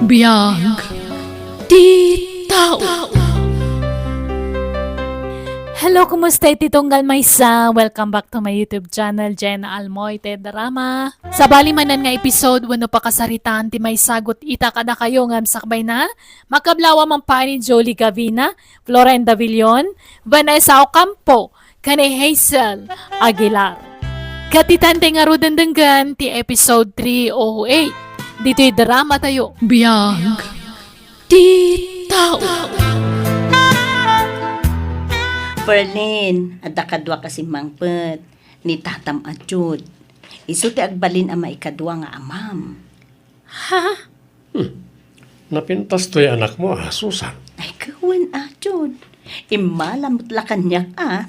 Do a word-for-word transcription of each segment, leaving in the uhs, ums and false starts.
Biag ti tao. Hello, kumusta iti tunggal maysa? Welcome back to my YouTube channel, Jen Almoite Drama. Sabali manen nga episode wenno pakasaritaan ti maisagutko ita kadakayo ngem sakbayna, makablawa man pay ni Jolie Gavina, Floren Davillon, Vanessa Ocampo, ken ni Hazel Aguilar. Ket itan ti ngaruden denggen ti episode three oh eight ditoy drama tayo. Biag ti tao. Ferlin, adda kaduak a simmangpet, ni tatam a Jude. Isu ti agbalin a maikadua nga amam. Ha? Hmm. Napintas toy anakmo, a, Susan? Ay, kawen, a, Jude. Immala met la kaniak, a.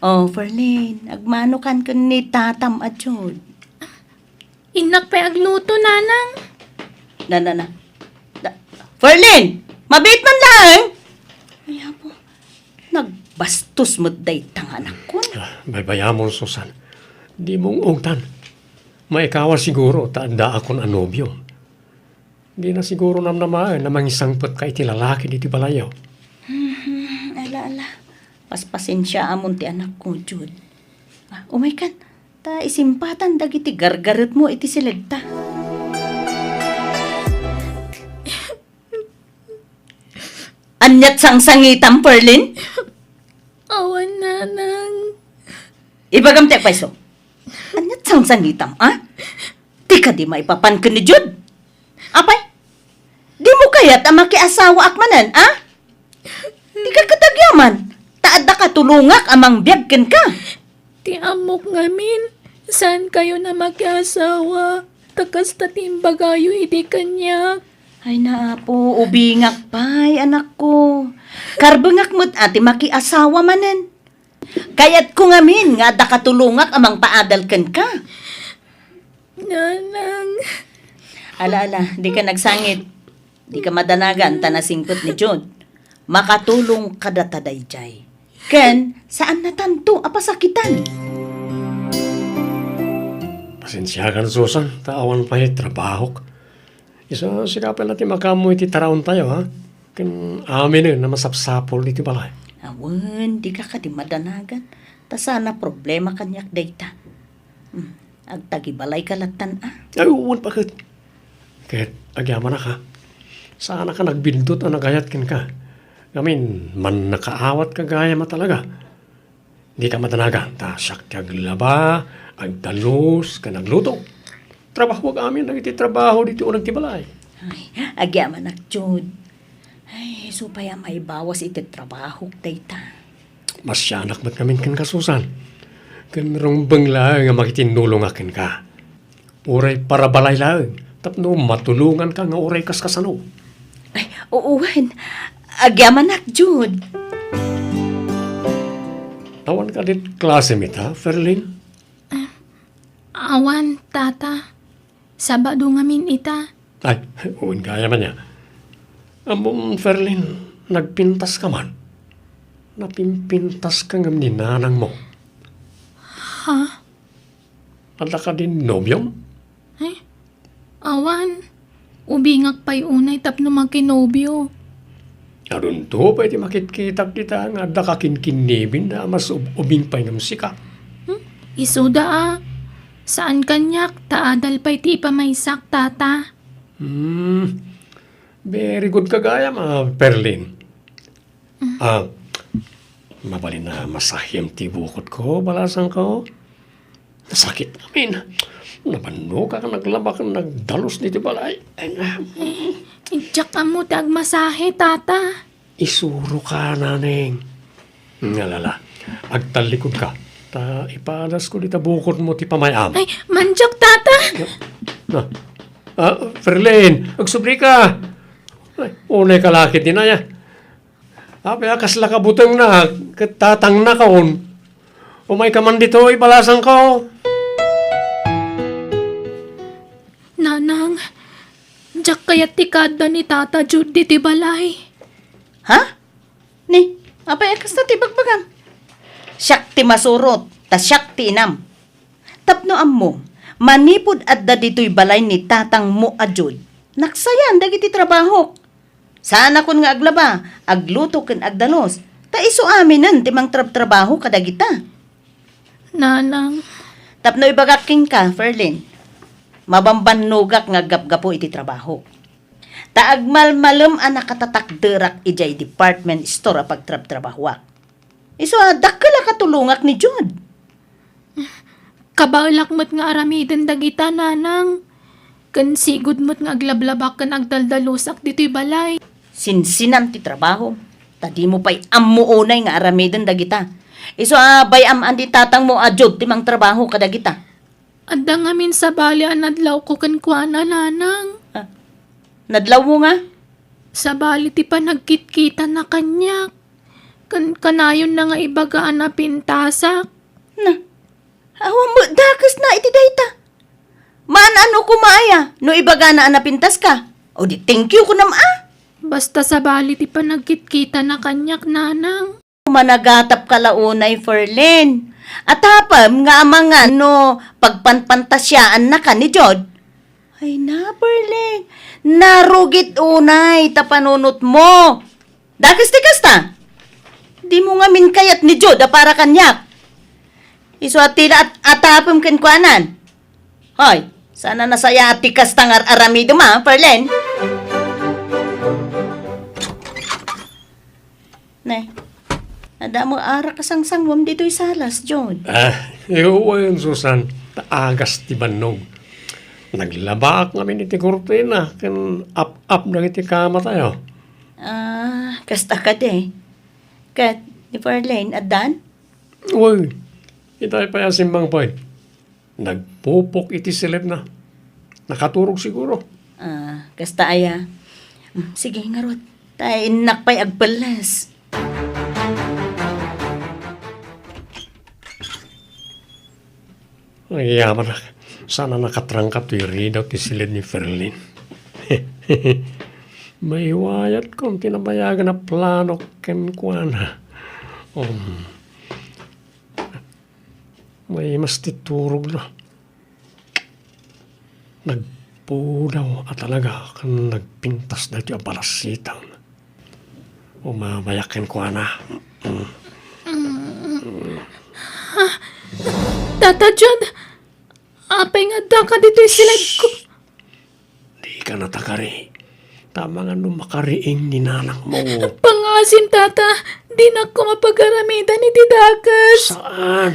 Oh, Ferlin, agmanokan ken ni tatam a Jude. Innak pay agluto, Nanang. Na, na, na. Na, Ferlin, mabiit man laeng. Ay, apo. Nagbastos met dayta nga anakkon. Ah, baybayamon, Susan. Dimo ungtan. Maikawa siguro ta addaakon a nobio. Dina siguro namnamaen a mangisangpetka iti lalaki ditoy balayyo. Mhm, ala, ala. Paspasensiaamon ti anakko, Jude. Ah, umaykan, ta isimpatan dagiti gargaretmo iti silegta. Aniat sangsangitam, Ferlin? Awan, Nanang. Ibagam ti agpayso. Aniat sangsangitam, a? Ti kadi maipapan ken ni Jude? Apay? Dimo kayat a makiasawaak manen, a? Ti ka ket agyaman, ta adda katulongak a mangbiag kenka. Ti ammok ngamin, saankayon a makiasawa, ta kasta ti imbagayo idi kaniak. Ay, naapo, ubingak pay, anakko. Karbengak met a ti makiasawa manen. Kayatko ngamin nga adda katulongak a mangpaadal kenka. Nanang. Ala, ala, dika nagsangit. Dika madanagan ta nasingpet ni Jude. Makatulong kadata daydiay. Ken, saannatanto a pasakitan. Pasensiakan, Susan, ta awan pay trabahok. Isu, sika pay la ti makaammo iti taraontayo, ha? Ken aminen a masapsapul iti balay. Awan, dika kadi madanagan. Ta saan a problema kaniak dayta. Hmm, agtagibalayka lattan, a? Ay, wen, baket. Ket agyamanak, a. Saannak a nagbiddut a nagayat kenka. Ngamin, mannakaawatka gayam a talaga. Dika madanagan, ta siak ti aglaba, agdalus, ken agluto. Trabahoak amin dagiti trabaho ditoy uneg ti balay. Ay, agyamanak, Jude. Ay, isu pay a maibawas iti trabahok dayta. Masianak met ngamin kenka, Susan. Ken rumbeng laeng a makitinnulongak kenka. Uray para balay laeng, tapno matulonganka nga uray kaskasano. Ay, oo, wen. Agyamanak, Jude. Awan kadi klasem ita, Ferlin? Awan, Tata. Sabado ngamin ita. Ay, wen gayam ania. Ammom, Ferlin, nagpintaska man. Napimpintaska ngem ni nanangmo. Ha? Adda kadi nobiom? Eh? Awan. Ubingak pay unay tapno makinobio. Adunto pay ti makitkitak dita nga adda kakinkinniben a mas ub-, ubing pay ngem sika. Hmm? Isuda a. Saan kaniak, ta adal pay ti ipamaysak, Tata. Hmm. Very good ka gayam, a, Ferlin. Ah, mabalin a masahem ti bukotko, balasangko. Nasakit amin. Nabannogak a naglaba ken nagdalus ditoy balay. Ay, nga. Diak ammo ti agmasahe, Tata. Isuroka, Naneng. Ngalala, agtallikudka. Ta ipadasko dita bukotmo ti pamay-am. Ay, mandiak, Tata! Na, ah, Ferlin, agsublika. Ay, unayka la ketdi, aya. Apay a kasla kabutengnak ket tatangnakon? Umayka man ditoy, balasangko. Nanang, diak kayat ti kaadda ni Tata Jude ditoy balay. Ha? Ni, apay a kasta ti bagbagam? Siak ti masurot, ta siak ti inam. Tapno ammom, manipud adda ditoy balay ni tatangmo a Jude, Naksayan dagiti trabahok. Saanakon nga aglaba, agluto ken agdalus. Ta isu aminen ti mangtrabtrabaho kadagita. Nanang. Tapno ibagak kenka, Ferlin, mabambannogak nga aggapgapu iti trabahok. Ta agmalmalem a nakatatakderak idiay department store a pagtrabtrabahoak. Isu a dakkel a katulongak ni Jude. Kabaelak met nga aramiden dagita, Nanang. Ken sigud met nga aglablabak ken agdaldalusak ditoy balay. Sinsinan ti trabaho, ta dimo pay ammo unay nga aramiden dagita. Isu a bay-am a ni tatangmo a Jude ti mangtrabaho kadagita. Adda ngamin sabali a nadlawko kenkuana, Nanang. Ah, nadlawmo nga? Sabali ti panagkitkitana kaniak. Kan-, kanayonna nga ibaga a napintasak. Na, awan met dakesna iti dayta. Maan-ano koma aya no ibagana a napintaska? O di thank you kunam a? Basta sabali ti panagkitkitana kaniak, Nanang. Managatapka la unay, Ferlin. Atapem nga amangan no pagpanpantasiaannaka ni Jude. Ay na, Ferlin. Narugit unay ta panunotmo. Dakes ti kasta. Dimo ngamin kayat ni Jude a para kaniak. Isu a ti la at-, atapem kenkuanan. Hoy, saan a nasayaat ti kasta nga ar-aramidem a, Ferlin? Ne, adda met arak a sangsanguem ditoy salas, Jude. Ah, wen, Susan, ta agas ti bannog. Naglabaak ngamin iti kurtina ken ap-ap dagiti kamatayo. Ah, kasta kadi. Ket ni Ferlin, addan? Uy, itay pay a simmangpay. Nagpupok iti silipna. Nakaturog siguro. Ah, kasta aya. Mm, sige, ngarud. Ta innak pay agpelles. Ay, yamanak. Sana nakatrangkap ti ridaw ti silid ni Ferlin. Maiwayat kon ti nabayagan a plano kenkuana. Um, Maimas ti turogna. Nagpudaw a talaga ken nagpintas daytoy a balasitang. Umabayak kenkuana. Mm. Tata John, apay nga addaka ditoy siledko? Dika natakari. Ta amangan no makariing ni nanakmo. Pangngaasim, tata. Dinak koma pagaramiden iti dakes. Saan?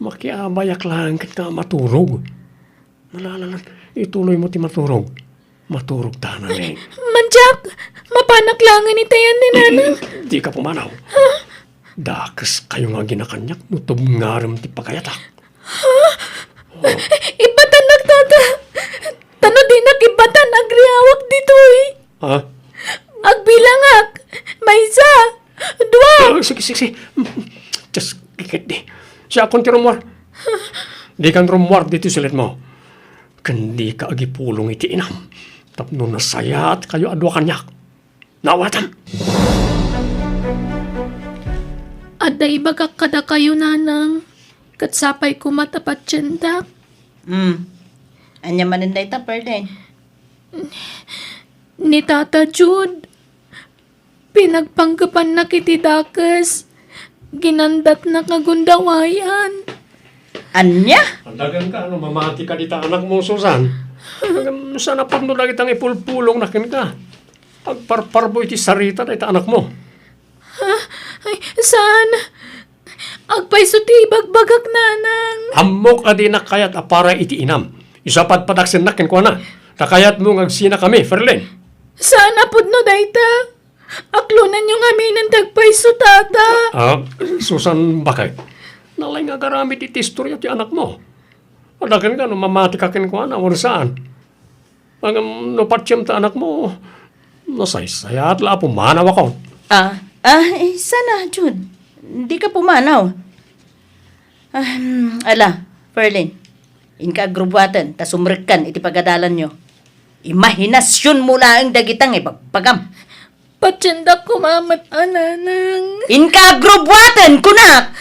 Makiabayak laeng ket nga maturog. Nalalalan, ituloymo ti maturog. Maturog ta, Naneng. Mandiak! Mapanak laengen itayan ni Nanang. Dika pumanaw. Ha? Dakeskayo nga aginakaniak no tubngarem ti pagayatak. Ha? Oh. Ibbatannak, tata. Ta no dinak ibbatan, agriawak ditoy. Ha? Agbilangak. Maysa, dua. Ah, sige, sige, sige. Just kikit di. Siakon ti rummuar. Dikan rummuar ditoy silitmo. Ken dika agipulong iti inam. Tapno nasayaatkayo a dua kaniak. Naawatam! Adda ibagak kadakayo, Nanang, ket sapay koma ta patiendak. Hmm. Ania manen dayta, Perlin? Ni Tata Jude, pinagpanggepannak iti dakes. Ginandatnak a gundawayan. Ania? Adagan ka, no, mamati ka dita anakmo, Susan. Ngem, saan a pudno dagita nga ipulpulongna kenka. Agparparbo iti sarita dayta anakmo. Ha? Ay, saan? Agpayso ti ibagbagak, Nanang. Ammok a dinak kayat a para iti inam. Isu a padpadaksennak kenkuana. Ta kayatmo nga agsinakami, Ferlin. Saan a pudno dayta? Aklonanyo ngaminen ti agpayso, tata. Ah, Susan, bakay. Nalaing nga agaramid iti istorya ti anakmo. Adagan ka no mamati ka kenkuana, wenno saan. Ngem no patiem ta anakmo, nasaysayaat la a pumanawakon. Ah, ah, eh, sana, Jude. Di ka pumanaw. Ah, hmm, ala, Ferlin. Inka agrubuaten, ta sumrekkan iti pagadalanyo. Imahinasionmo laeng dagita nga ibagbagam. Patiendak koma met a, Nanang. Inka agrubuaten, kunak!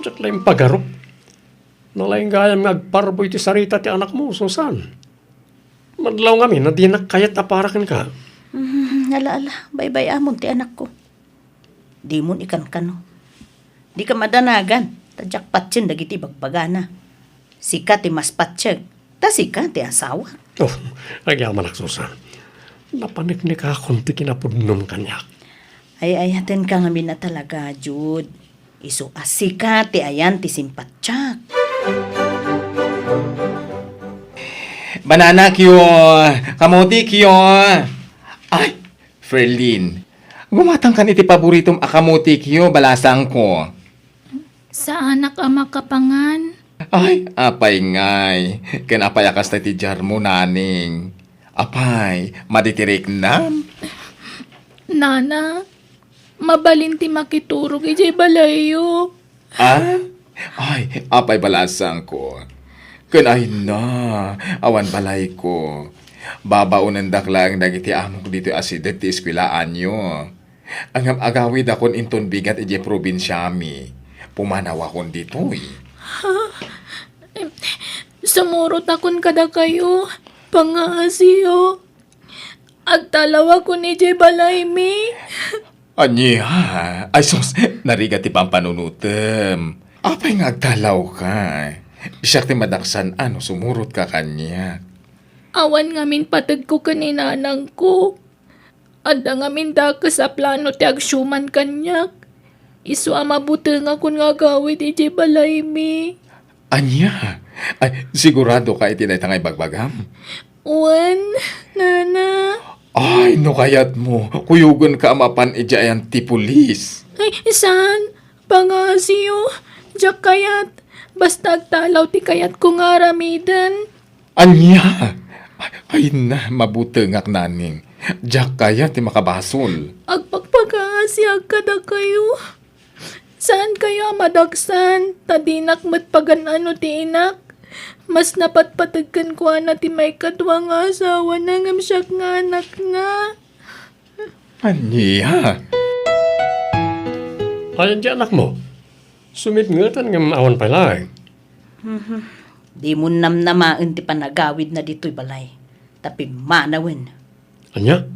Diak la impagarup. Nalaing gayam nga agparbo iti sarita ti anakmo, Susan. Madlaw ngamin a dinak kayat a para kenka. Mm, ala, ala, baybay-amon ti anakko. Dimon ikankano. Dika madanagan, ta diak patien dagiti bagbagana. Sika ti mas patiek, ta sika ti asawa. Oh, agyamanak, Susan. Napaneknekakon ti kinapudnom kaniak. Ay-ayatenka ngamin a talaga, Jude. Isu a sika ti ayan ti simpatiak. Bananakyo, kamotikyo. Ay, Ferlin, gumatangkan iti paboritom a kamotikyo, balasangko. Saanak a makapangan. Ay, apay ngay. Ken apay a kasta ti diarmo, naning? Apay, madi ti riknam? Nana, mabalin ti makiturog idiay balayyo. Ah? Ay, apay balasangko. Ken ay na, awan balayko. Babaonendak laeng dagiti amok ditoy a sideg ti eskuelaanyo. Ngem agawidakon inton bigat idiay probinsiami. Pumanawakon ditoy. Ha? Em, sumurotakon kadakayo. Pangaasiyo. Agtalawakon idiay balaymi. Ania? Ay sus, narigat ti pampanunotem. Apay nga agtalawka? Siak ti madaksan a no sumurotka kaniak. Awan ngamin pategko ken ni nanangko. Adda ngamin dakes a plano ti agsiuman kaniak. Isu a mabutengakon nga agawid idiay balaymi. Ania? Ay, siguradoka iti dayta nga ibagbagam? Wen, nana. Ay, no kayatmo, kuyogenka a mapan idiay ayan ti pulis. Ay, saan? Pangaasiyo, diak kayat. Basta agtalaw ti kayatko nga aramiden. Ania? Ay na, mabutengak, naning. Diak kayat ti makabasol. Agpakpakaasiak kadakayo. Saankayo a madaksan, ta dinak met pagan-ano ti inak. Mas napatpateg kenkuana ti maikadua nga asawana ngem siak nga anakna. Ania? Ayan ti anakmo. Sumitngetan ngem awan pay laeng. Mhm. Dimon namnamaen ti panagawidna ditoy balay. Ta pimmanawen. Ania?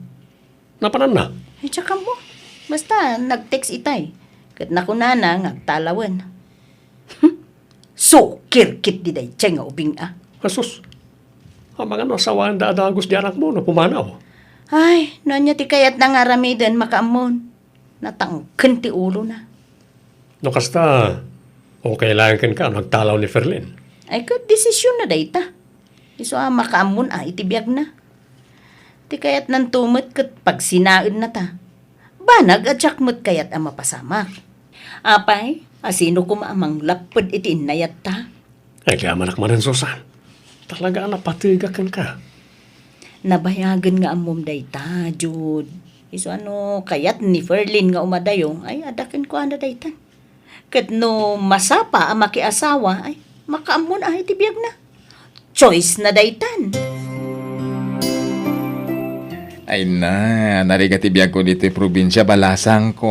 Napananna? Ay, diak ammo. Basta, nag-text itay. Ket nakunana nga agtalawen. Sukir ketdi daydiay nga ubing a. Asus. Amangan no asawaen da a dagus di anakmo no pumanaw. Ay, no ania ti kayatna nga aramiden, makaammon. Natangken ti ulona. No kasta, okay laeng kenka no agtalaw ni Ferlin. Ay, ket desisionna dayta. Isu a makaammon a iti biagna. Ti kayatnanto met ket pagsinaenna ta. Banag a diak met kayat a mapasamak. Apay, asino koma a manglapped iti innayatta? Agyamanak manen, Susan. Talaga a napategak kenka. Nabayagen nga ammom dayta, Jude. Isu a no kayat ni Ferlin nga umadayo, ay, adda kenkuana dayta. Ket no masapa a makiasawa, ay, makaammon a iti biagna. Choice na daytan. Ay na, narigat ti biagko ditoy probinsia, balasangko.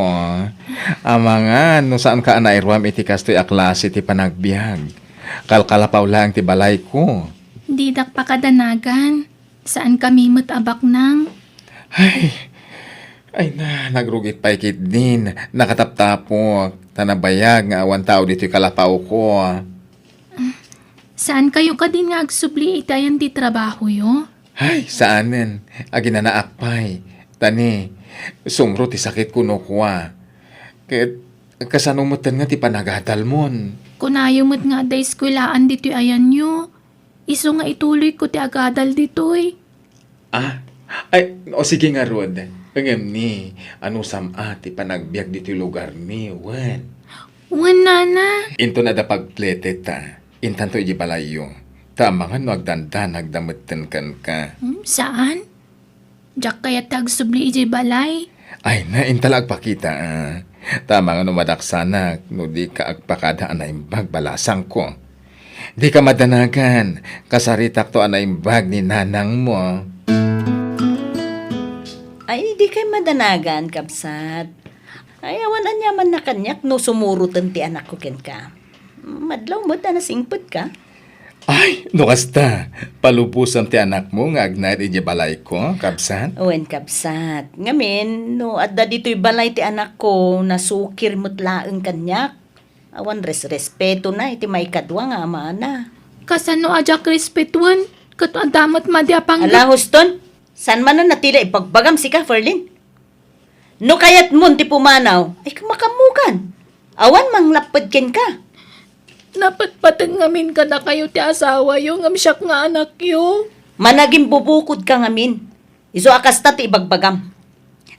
Amangan, no saanka a nairuam iti kastoy a klase ti panagbiag. Kalkalapaw laeng ti balayko. Didak pakadanagan. Saankami met a baknang. Ay, ay na, nagrugit pay ketdin. Nakataptapok. Ta nabayag nga awan tao ditoy kalapawko. Saankayo kadin nga agsubli iti ayan ti trabahoyo? Ay, saanen. Aginanaak pay. Ta ni, sumro ti sakitko no kua. Ket kasano metten nga ti panagadalmon? Kunayo met nga adda eskuelaan ditoy ayanyo. Isu nga ituloyko ti agadal ditoy. Ah, ay, o sige ngarud. Ngem ni, anusam a ti panagbiag ditoy lugarmi, wen? Wen, nana. Inton adda pagpletetda, intanto iti balayyo. Ta amangan no agdandanagda metten kenka. Hmm, saan? Diak kayat ti agsubli idiay balay. Ay na, inta la agpakita, ah. Ta amangan no madaksanak no dika agpakada a naimbag, balasangko. Dika madanagan, kasaritakto a naimbag ni nanangmo. Ay, dikay madanagan, kabsat. Ay, awan aniamanna kaniak no sumuroten ti anakko kenka. Madlaw met a nasingpetka. Ay, no kasta, palubosam ti anakmo nga agnaed idiay balayko, kabsat? Wen, kabsat. Ngamin, no adda ditoy balay ti anakko, nasukir met laeng kaniak. Awan resrespetona iti maikadua nga amana. Kasano a diak respetuen? Ket adda met madi a pangga- Ala, huston! Saan manen a tila ibagbagam sika, Ferlin? No kayatmon ti pumanaw, ay, makaammokan. Awan manglapped kenka. Napatpateg ngamin kadakayo ti asawayo, ngem siak nga anakyo. Managimbubukodka ngamin. Isu a kasta ti ibagbagam.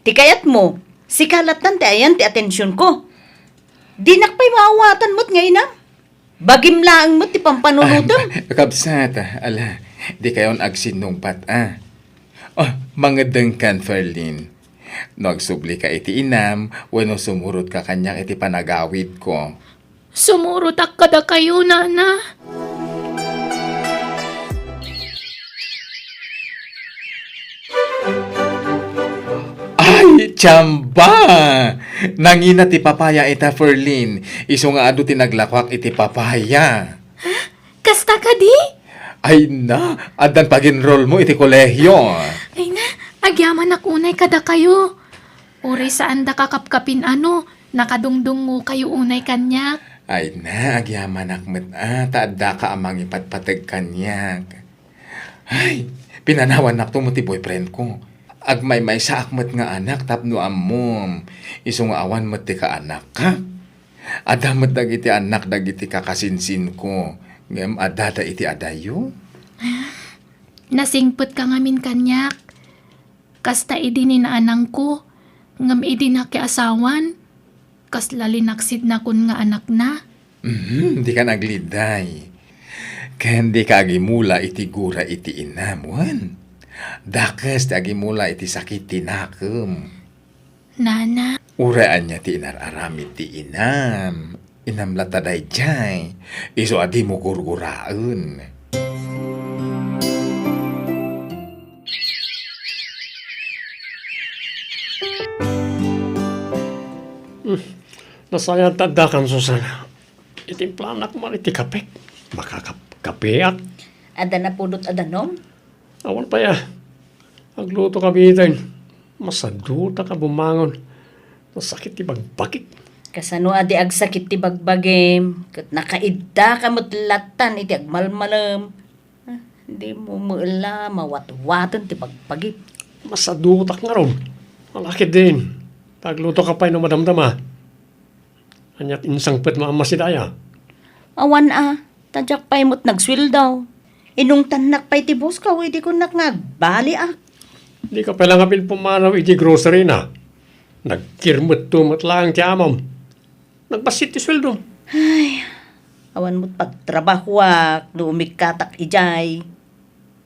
Ti kayatmo, sika lattan ti ayan ti atensionko. Dinak pay maawatan met nga inam. Bagim laeng met ti pampanunotem. Ah, kabsat, ala, dikayon agsinnungpat, a. Oh, mangeddengkan, Ferlin. No agsublika iti inam, wenno sumurotka kaniak iti panagawidko. Sumurotak kadakayo, nana. Ay, tiamba! Nangina ti papaya ita, Ferlin. Isu nga adu ti naglakuak iti papaya. Ha? Kasta kadi? Ay na, addan pag-enrollmo iti kolehio. Ay na, agyamanak unay kadakayo. Uray saanda kakapkapin a no, nakadungdungngokayo unay kaniak. Ay na, agyamanak met a, ta addaka a mangipatpateg kaniak. Ay, pinanawannakto met ti boyfriendko. Agmaymaysaak met nga anak tapno ammom, isu nga awan met ti kaanakka. Adda met dagiti annak dagiti kakasinsinko, ngem addada iti adayo. Nasingpetka ngamin kaniak. Kasta idi ni naanangko, ngem idi nakiasawan, kasla linaksidnakon nga anakna. Mhm, dika nagleday. Ken dika agimula iti gura iti inam, wen? Dakes ti agimula iti sakit ti nakem. Nana. Uray ania ti inar-aramid ti inam, inam latta daydiay, isu a dimo gurguraen. Hmm, nasayaat ta addakan, Susan. Itimplanak man iti kapek. Makakap-, kapeak. Adda napudot a danum? Awan pay a. Agluto ka biten. Masadutak a bumangon. Nasakit ti bagbagik. Kasano a di agsakit ti bagbagim? Ket nakaidda ka met lattan iti agmalmalem. Ah, di mo met la mawatwaten ti bagbagim. Masadutak ngarud. Ala ketdin. Agluto ka pay no madamdama. Ania ti insangpetmo a masidaya? Awan a, ta diak pay met nagsueldo. Inungtannak pay ti boss ko, idi kunak nga agbaliak. Dika pay la ngamin pumanaw iti grocery na. Nagkirmetto met laeng ti amom. Nagbassit ti sueldom. Ay, awan met pagtrabahoak no umikkatak idiay.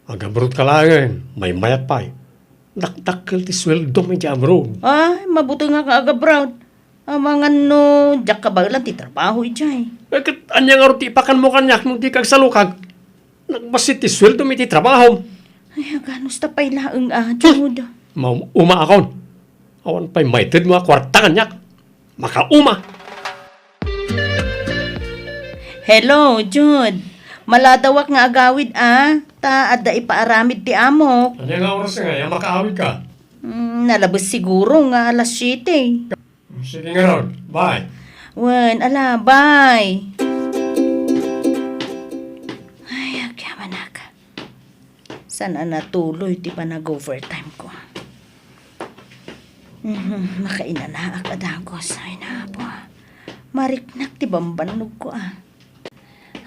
Agabroad ka laengen, maymayat pay. Dakdakkel ti sueldom iti abroad. Ay, mabutengak nga agabroad. Amangan no diak kabaelan ti trabaho idiay. Eh, ket ania ngarud ti ipakanmo kaniak no dika agsalukag? Nagbassit ti sueldom iti trabahom. Ay, aganusta pay laeng a, Jude. Maum-, umaakon. Awan pay maitedmo a kuarta kaniak. Makauma. Hello, Jude. Maladawak nga agawid a, ta adda ipaaramid ti amok. Ania nga oras ngay a makaawid ka? Mm, nalabes siguro nga alas siete. Sige ngarud, bye. Wen, ala, bye. Ay, agyamanak. Saan a natuloy ti panag-overtime ko? Mhm, makainanaak a dagus. Ay, napo. Mariknak ti bambannog ko, a.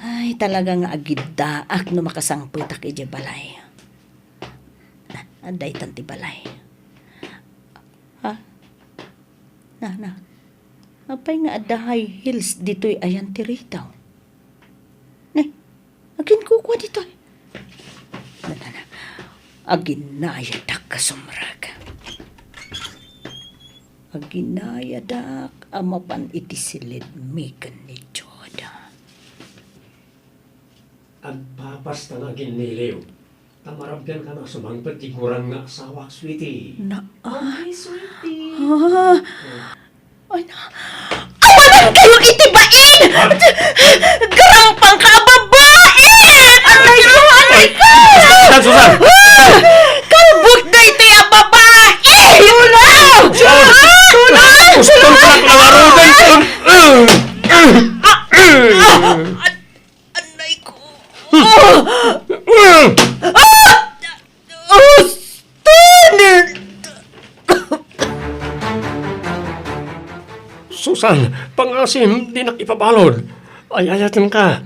Ay, talaga nga agiddaak no makasangpetak idiay balay. Na, adda itan ti balay. Ha? Na, na. Apay nga adda high heels ditoy ayan ti ritaw? Ne, aginkukua ditoy. Na, na, na. Aginayadak a sumrek. Aginayadak a mapan iti silidmi ken ni Jude. Agpapas ta nga aginniliw. Ta marabbian ka na sumangpet ti guram nga asawak, sweetie. Na, ah. Okay, sweetie. Ah. Ay, na. Awanan kayo iti bain! Garampang ka a babai! Aray ko! Aray ko! Susan! Susan! Kalbut daytoy a babai! Tulong! Tulong! Uston ka na, kawarugan! Aray ko! Uston! Susan, pangasim, dinak ipabalud. Ay-ayatenka.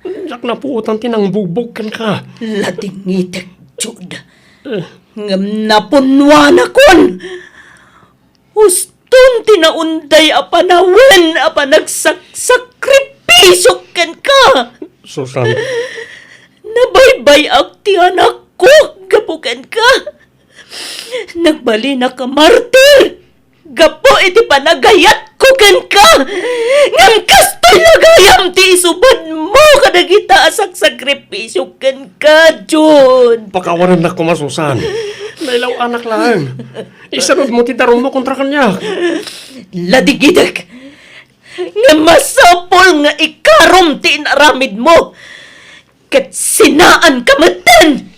Diak napuotan ti nangbugbog kenka. Ladingitek, Jude. Eh. Ngem napunnuanakon. Uston ti naunday a panawen a panagsaksakripisio kenka. Susan. Nabaybay-ak ti anakko gapu kenka. Nagbalinak a martir gapu iti panagayatko kenka. Ngem kastoy la gayam ti isubadmo kadagita a saksakripisio kenka, Jun. Pakawanennak koma, Susan. Nailaw-anak laeng. Isanudmo ti darummo kontra kaniak. Ladingidek. Ngem masapul nga ikarom ti inaramidmo. Ket sinaanka metten!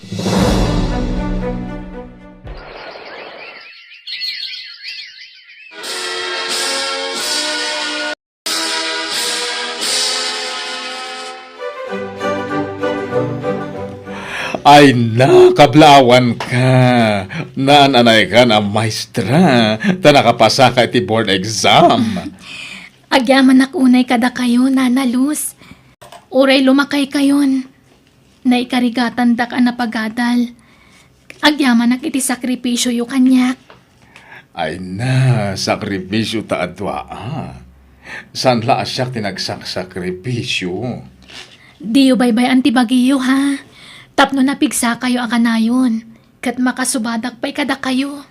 Ay na, kablaawanka! Naan-anaykan a maestra, ta nakapasaka iti board exam. Agyamanak unay kadakayo, Nana Luz. Uray lumakaykayon, naikarigatandak a napagadal. Agyamanak iti sakripisioyo kaniak. Ay na, sakripisio ta a dua, a. Saan la a siak ti nagsaksakripisio. Diyo baybay-an ti bagiyo, ha? Tapno napigsakayo a kanayon, ket makasubadak pay kadakayo.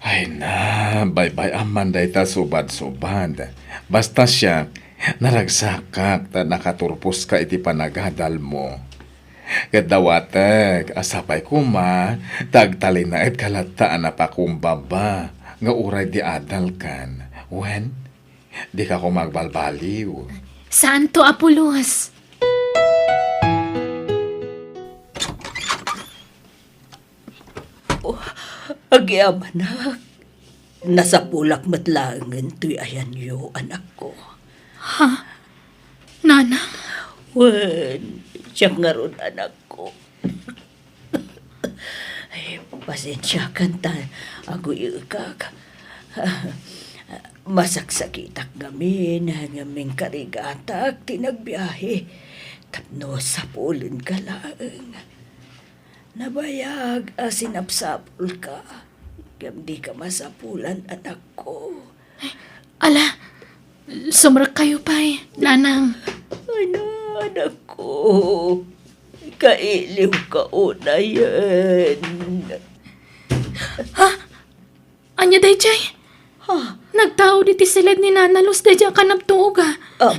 Ay na, baybay-am man dayta subad-subad. Basta siak, naragsakak ta nakaturposka iti panagadalmo. Ket dawatek a sapay koma ta agtalinaedka latta a napakumbaba nga uray di adalkan. Wen, dika koma agbalbaliw. Saanto, Apo Luz. Oh, agyamanak. Nasapulak met laengen toy ayanyo, anakko. Ha? Nanang? Wen, siak ngarud, anakko. Ay, pasensiakan ta aguy-ekak. Masaksakitak ngamin, ngem inkarigatak ti nagbiahe tapno sapulenka laeng. Nabayag a sinapsapulka, ngem dika masapulan, anakko. Ala, sumrekkayo pay, nanang. Ay na, anakko. Kailiwka unayen. Ha? Ania daydiay? Ha? Nagtaud iti siled ni Nana Luz daydiay a kanabtuog, a. Um.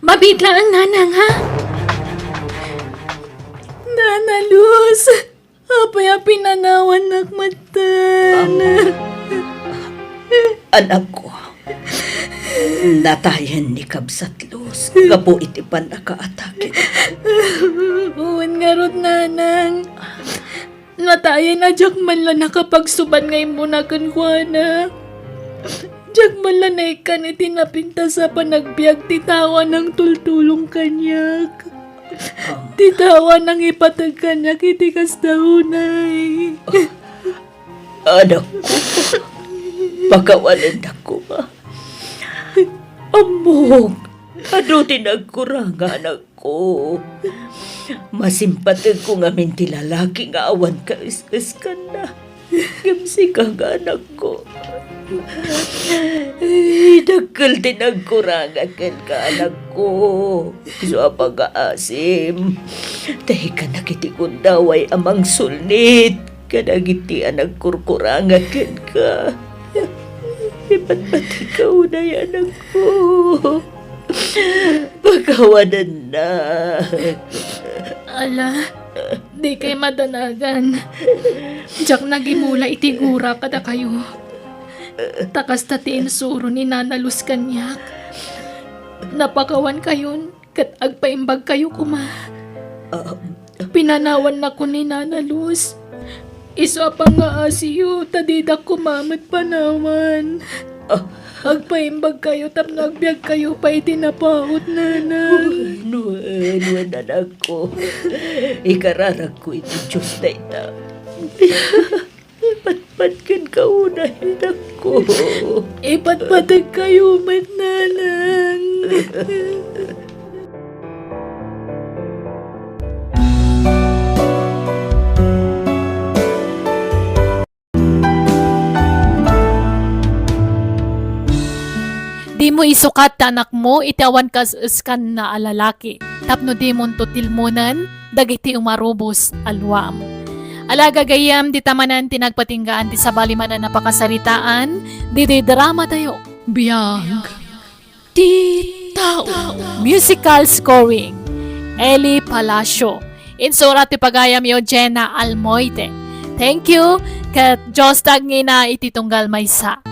Mabiit laeng, nanang, ha? Nana Luz, apay a pinanawannak metten? Um. Anakko, natayen ni Kabsat Luz gapu iti pannakaatake. Wen ngarud, nanang. Natayen a diak man la nakapagsubad nga immuna kenkuana. Diak man la naikkan iti napintas a panagbiag ti tao a nangtultulong kaniak. Ti tao a nangipateg kaniak iti kasta unay. Anakko, pakawanennak koma. Ammok, adu ti nagkuranga, anak. Ko. Masimpategko ngamin ti lalaki nga awan kaes-eskanna. Ngem sika nga anakko. Ay, dakkel ti nagkuranga kenka, anakko. Isu a pagaasim, ta ikkanak iti gundaway a mangsulnit kadagiti a nagkurkuranga kenka. Ipatpatika unay, anakko. Pakawanenna. Ala, dikay madanagan. Diak nagimula iti gura kadakayo. Ta kasta ti insuro ni Nana Luz kaniak. Napakawankayon ket agpaimbagkayo koma. Ah, pinanawannakon ni Nana Luz. Isu a pangngaasiyo ta didak koma met panawan. Ah. Agpaimbagkayo tapno agbiagkayo pay iti napaut, Nanang. Wen, wen, wen, anakko. Ikararakko iti Dios dayta. Ipatpat kenka unay, anakko. Ipatpategkayo met, Nanang. Dimo isukat ti anakmo iti awan kas-eskanna a lalaki, tapno dimonto tilmonen dagiti umarubos a luam. Ala, gagayyem, dita manen ti nagpatinggaan ti sabali manen a pakasaritaan ditoy dramatayo. Biag ti tao. Musical scoring, Eli Palacio. Insurat ti pagayamyo, Jenna Almoite. Thank you, ket Dios tagngina iti tunggal maysa.